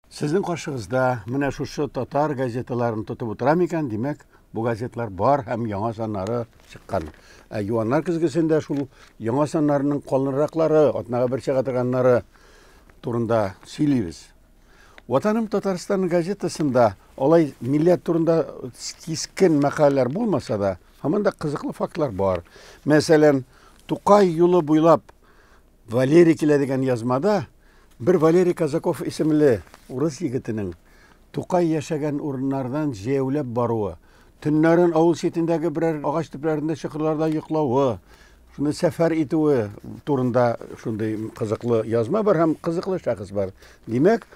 Сезнең каршыгызда менә шушы татар газеталарын тотып утырам икән, димәк, бу газетлар бар һәм яңа саннары чыккан. Ә Юаннар көзгесендә шул яңа саннарының калынраклары, атнага бер чыга торганнары турында сөйлибез. Ватаным Татарстан газетасында алай милләт турында кискен мәкаләләр булмаса да, һаман да кызыклы фактлар бар. Мәсәлән, Тукай юлы буйлап Валерий килә дигән язмада бер Валерий Казаков исемле урыс егетенең Тукай яшәгән урыннардан җәяүләп баруы, төннәрен авыл читендәге берәр агач төпләрендә чокырларда йоклавы, шундый сәфәр итүе турында шундый кызыклы язма бар һәм кызыклы шәхес бар. Димәк,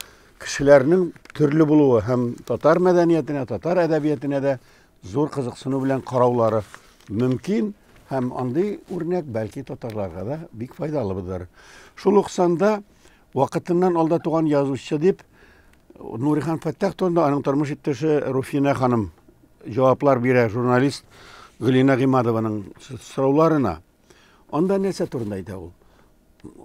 кешеләрнең төрле булуы һәм татар мәдәниятенә, татар әдәбиятенә дә зур кызыксыну белән караулары мөмкин һәм андый үрнәк бәлки татарларга да бик файдалыдыр. Шул ук санда вакытыннан алда туган язучы дип Нурихан Фәттах турында аның тормыш иптәше Руфина ханым җаваплар бирә журналист Гөлина Гыймадованың сорауларына. Анда нәрсә турында әйтә ул?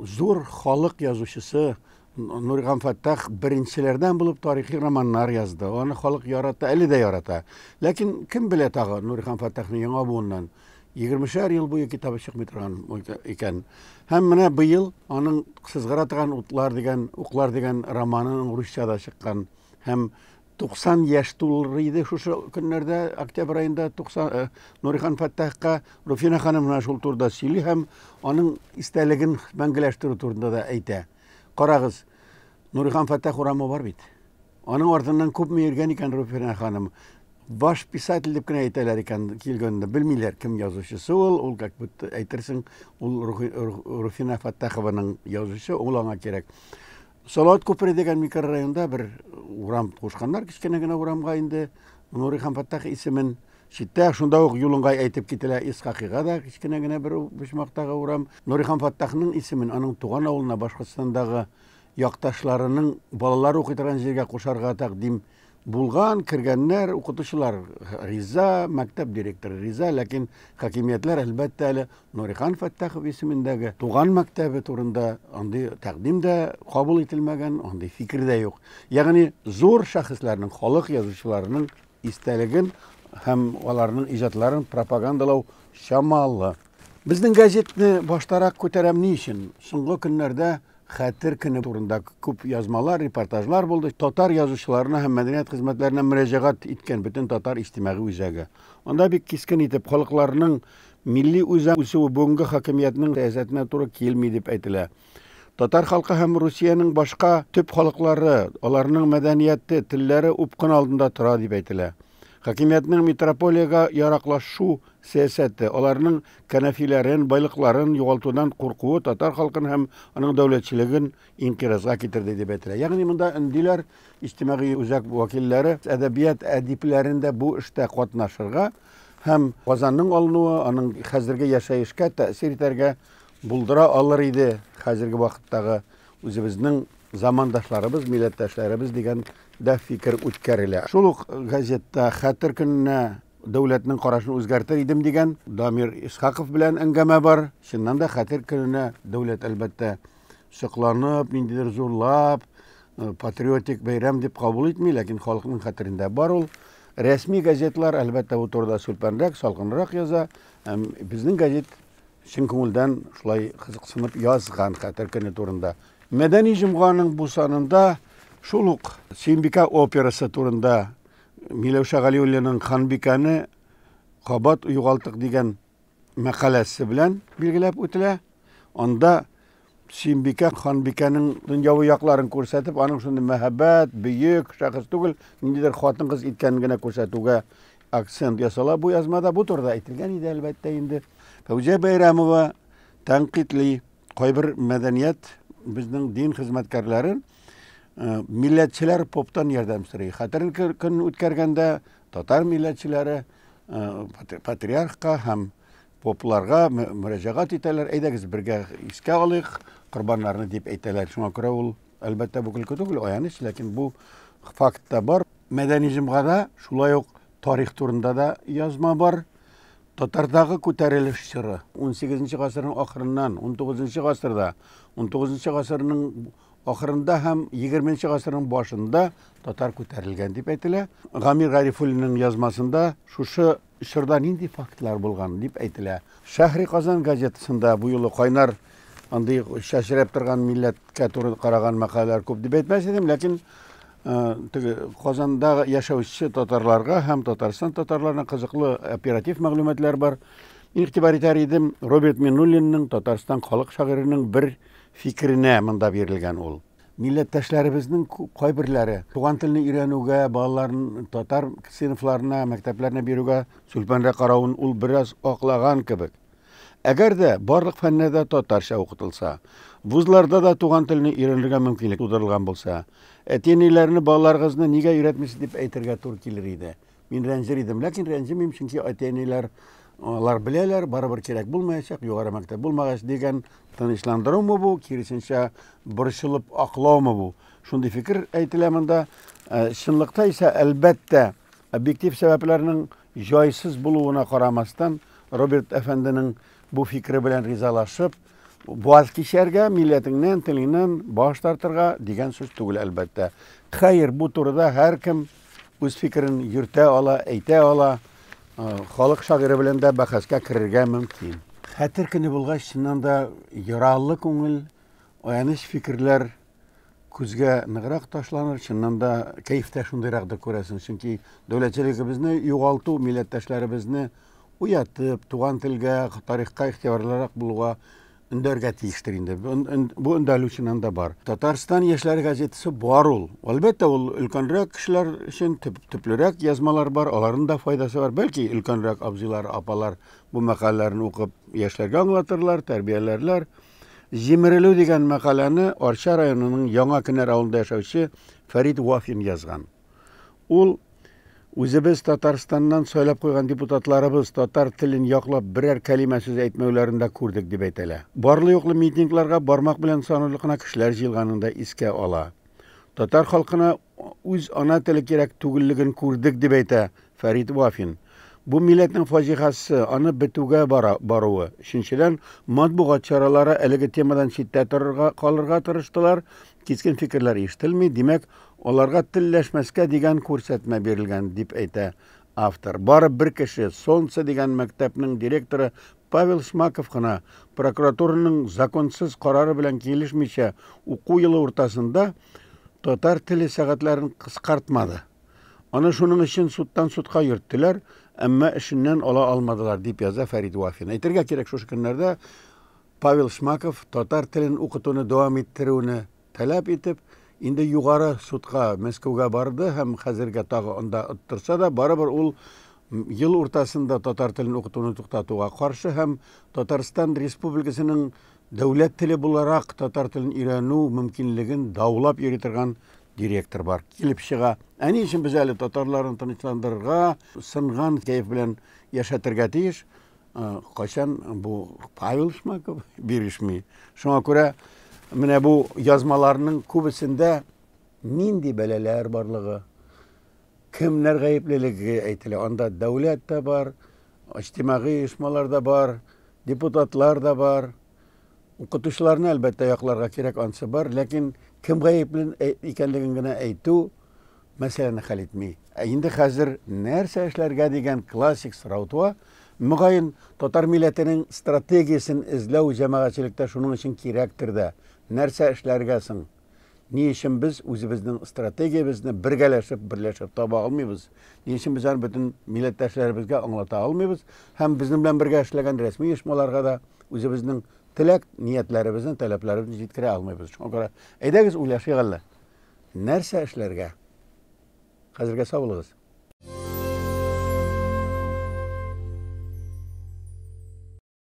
Зур халык язучысы Нурихан Фәттах беренчеләрдән булып тарихи романнар язды. Аны халык ярата, әле дә ярата. Ләкин кем белә тагы Нурихан Фәттахны яңа буыннан? 20 ел буе китабы чыкмый торган икән. Һәм менә быел аның Сызгыра торган утлар дигән, уклар дигән романының русча да чыккан. Һәм 90 яшь тулыр иде шушы көннәрдә, октябрь аенда 90 Нурихан Фәттахка. Руфина ханым менә шул турыда сөйли һәм аның истәлеген мәңгеләштерү турында да әйтә. Карагыз, Нурихан Фәттах урамы бар бит. Аның артыннан күпме йөргән икән Руфина ханым. Баш писатель дип кенә әйтәләр икән килгәндә, белмиләр кем язучысы ул, ул как будто әйтерсең, ул Руфина Фәттахованың язучысы, ул аңа кирәк. Салават күпере дигән микрорайонда бер урам кушканнар, кечкенә генә урамга инде Нурихан Фәттах исемен. Читтә шунда ук юлыңгай әйтеп кителә Исхакыйга да кечкенә генә бер почмактагы урам. Нурихан Фәттахның исемен аның туган авылына Башкортстандагы якташларының балалары укый торган җиргә кушарга тәкъдим булган, кергәннәр, укытучылар риза, мәктәп директоры риза, ләкин хакимиятләр әлбәттә әле Нурихан Фәттахов исемендәге туган мәктәбе турында андый тәкъдим дә кабул ителмәгән, андый фикер дә юк. Ягъни зур шәхесләрнең, халык язучыларының истәлеген һәм аларның иҗатларын пропагандалау чамалы. Безнең газетны баштарак күтәрәм ни өчен? Соңгы көннәрдә Хәтер көне турында күп язмалар, репортажлар булды. Татар язучыларына һәм мәдәният хезмәтләренә мөрәҗәгать иткән бөтен татар иҗтимагый үзәге. Анда бик кискен итеп халыкларның милли үзаң үсүе бүгенге хакимиятнең сәясәтенә туры килми дип әйтелә. Татар халкы һәм Русиянең башка төп халыклары, аларның мәдәнияте, телләре упкын алдында тора дип әйтелә. Хакимиятнең метрополиягә яраклашу сәясәте, аларның кәнәфиләрен, байлыкларын югалтудан куркуы татар халкын һәм аның дәүләтчелеген инкыйразга китерде дип әйтелә. Ягъни монда өндиләр иҗтимагый үзәк вәкилләре әдәбият әдипләрен дә бу эштә катнашырга һәм Казанның алынуы аның хәзерге яшәешкә тәэсир итәргә булдыра алыр иде хәзерге вакыттагы үзебезнең замандашларыбыз, милләттәшләребез дигән дә фикер үткәрелә. Шул ук газетта Хәтер көненә дәүләтнең карашын үзгәртер идем дигән Дамир Исхаков белән әңгәмә бар. Чыннан да Хәтер көненә дәүләт әлбәттә сокланып, ниндидер зурлап, патриотик бәйрәм дип кабул итми, ләкин халыкның хәтерендә бар ул. Рәсми газетлар әлбәттә бу турыда сүлпәнрәк, салкынрак яза. Һәм безнең газет чын күңелдән шулай кызыксынып язган Хәтер көне турында. Мәдәни җомганың бу санында шул ук Сөембикә операсы турында Миләүшә Галиуллинаның Ханбикәне кабат югалттык дигән мәкаләсе белән билгеләп үтелә. Анда Сөембикә Ханбикәнең дөньяви якларын күрсәтеп, аның шундый мәһабәт, бөек шәхес түгел, ниндидер хатын-кыз иткәнен генә күрсәтүгә акцент ясала бу язмада. Бу турыда әйтелгән иде, әлбәттә инде. Фәүзия Бәйрәмова тәнкыйтьли кайбер мәдәният безнең дин хезмәткәрләрен милләтчеләр поптан ярдәм сорый. Хәтер көнен үткәргәндә татар милләтчеләре патриархка һәм попларга мөрәҗәгать итәләр. Әйдәгез бергә искә алыйк корбаннарны дип әйтәләр. Шуңа күрә ул әлбәттә бу көлке түгел, аяныч, ләкин бу факт та бар. Мәдәни җомгада шулай ук тарих турында да язма бар. Татардагы күтәрелеш чоры 18 гасырның ахырыннан 19 гасырда 19 гасырның ахырында һәм 20 гасырның башында татар күтәрелгән дип әйтелә. Гамир Гарифуллинның язмасында шушы чорда нинди фактлар булган дип әйтелә. Шәһри Казан газетасында бу юлы кайнар андый чәчрәп торган милләткә туры караган мәкаләләр күп дип әйтмәс идем, ләкин теге Казанда яшәүче татарларга һәм Татарстан татарларына кызыклы оператив мәгълүматлар бар. Мин игътибар итәр идем, Роберт Миннуллинның Татарстан халык шагыйренең бер фикеренә монда бирелгән ул. Милләттәшләребезнең кайберләре туган телне өйрәнүгә, балаларын татар сыйныфларына, мәктәпләренә бирүгә сүлпәнрәк каравын ул бераз аклаган кебек. Әгәр дә барлык фәннәр дә татарча укытылса, вузларда да туган телне өйрәнергә мөмкинлек тудырылган булса, әти-әниләрне балаларыгызны нигә өйрәтмисез дип әйтергә туры килер иде. Мин рәнҗер идем, ләкин рәнҗемим, чөнки әти-әниләр алар беләләр, барыбер кирәк булмаячак, югары мәктәп булмагач дигән тынычландырумы бу, киресенчә борчылып аклаумы бу? Шундый фикер әйтелә монда. Э, чынлыкта исә, әлбәттә, объектив сәбәпләрнең җайсыз булуына карамастан, Роберт әфәнденең бу фикере белән ризалашып, ваз кичәргә, милләтеңнән, телеңнән баш тартырга дигән сүз түгел, әлбәттә. Хәер, бу турыда һәркем үз фикерен йөртә ала, әйтә ала. Э, халык шагыйре белән дә бәхәскә керергә мөмкин. Хәтер көне булгач, чыннан да яралы күңел, аяныч фикерләр күзгә ныграк ташланыр. Чыннан да кәеф тә шундыйрактыр күрәсең. Чөнки дәүләтчелегебезне югалту милләттәшләребезне уятып, туган телгә, тарихка игътибарлырак булуга өндәргә тиештер инде. Бу өндәлү чыннан да бар. Татарстан яшьләре газетасы бар ул. Әлбәттә, ул өлкәнрәк кешеләр өчен төплерәк язмалар бар, аларның да файдасы бар. Бәлки, өлкәнрәк абзыйлар, апалар бу мәкаләләрне укып яшьләргә аңлатырлар, тәрбияләрләр. Җимерелү дигән мәкаләне Арча районының Яңа Кенәр авылында яшәүче Фәрит Вафин язган. Ул үзебез Татарстаннан сайлап куйган депутатларыбыз татар телен яклап берәр кәлимә сүз әйтмәүләрен дә күрдек дип әйтәлә. Барлы-юклы митингларга бармак белән санарлык кына кешеләр җыелганын да искә ала. Татар халкына үз ана теле кирәк түгеллеген күрдек дип әйтә Фәрит Вафин. Бу милләтнең фаҗигасы, аны бетүгә бара, баруы. Өченчедән, матбугат чаралары әлеге темадан читтә торырга, калырга тырыштылар, кискен фикерләр ишетелми, димәк, аларга телләшмәскә дигән күрсәтмә бирелгән, дип әйтә автор. Бары бер кеше, Солнце дигән мәктәпнең директоры Павел Шмаков кына прокуратураның законсыз карары белән килешмичә уку елы уртасында татар теле сәгатьләрен кыскартмады. Аны шуның өчен судтан судка йөрттеләр, әмма эшеннән ала алмадылар, дип яза Фәрит Вафин. Әйтергә кирәк, шушы көннәрдә Павел Шмаков татар телен укытуны дәвам иттерүне таләп итеп, инде югары судка, Мәскәүгә барды һәм хәзергә тагы анда оттырса да, барыбер ул ел уртасында татар телен укытуны туктатуга каршы һәм Татарстан Республикасының дәүләт теле буларак татар телен өйрәнү мөмкинлеген даулап йөри торган директор бар. Килеп чыга. Ә ни өчен без әле татарларны тынычландырырга, сынган кәеф белән яшәтергә тиеш? Кайчан бу Павел Шмаков бирешми. Шуңа күрә менә бу язмаларның күбесендә нинди бәлаләр барлыгы, кемнәр гаеплелеге әйтелә. Анда дәүләт тә бар, иҗтимагый оешмалар да бар, депутатлар да бар. Укытучыларны, әлбәттә, якларга кирәк, ансы бар, ләкин кем гаепле икәнлеген генә әйтү мәсьәләне хәл итми. Ә инде хәзер нәрсә эшләргә дигән классик сорау туа. Мөгаен, татар милләтенең стратегиясен эзләү җәмәгатьчелектә шуның өчен кирәктер дә. Нәрсә эшләргә соң? Ни өчен без үзебезнең стратегиябезне бергәләшеп, берләшеп таба алмыйбыз? Ни өчен без аны бөтен милләттәшләребезгә аңлата алмыйбыз? Һәм безнең белән бергә эшләгән рәсми оешмаларга да үзебезнең теләк, ниятләребезне, таләпләребезне җиткерә алмыйбыз. Шуңа күрә, әйдәгез, уйлашыйк әле. Нәрсә эшләргә? Хәзергә сау булыгыз.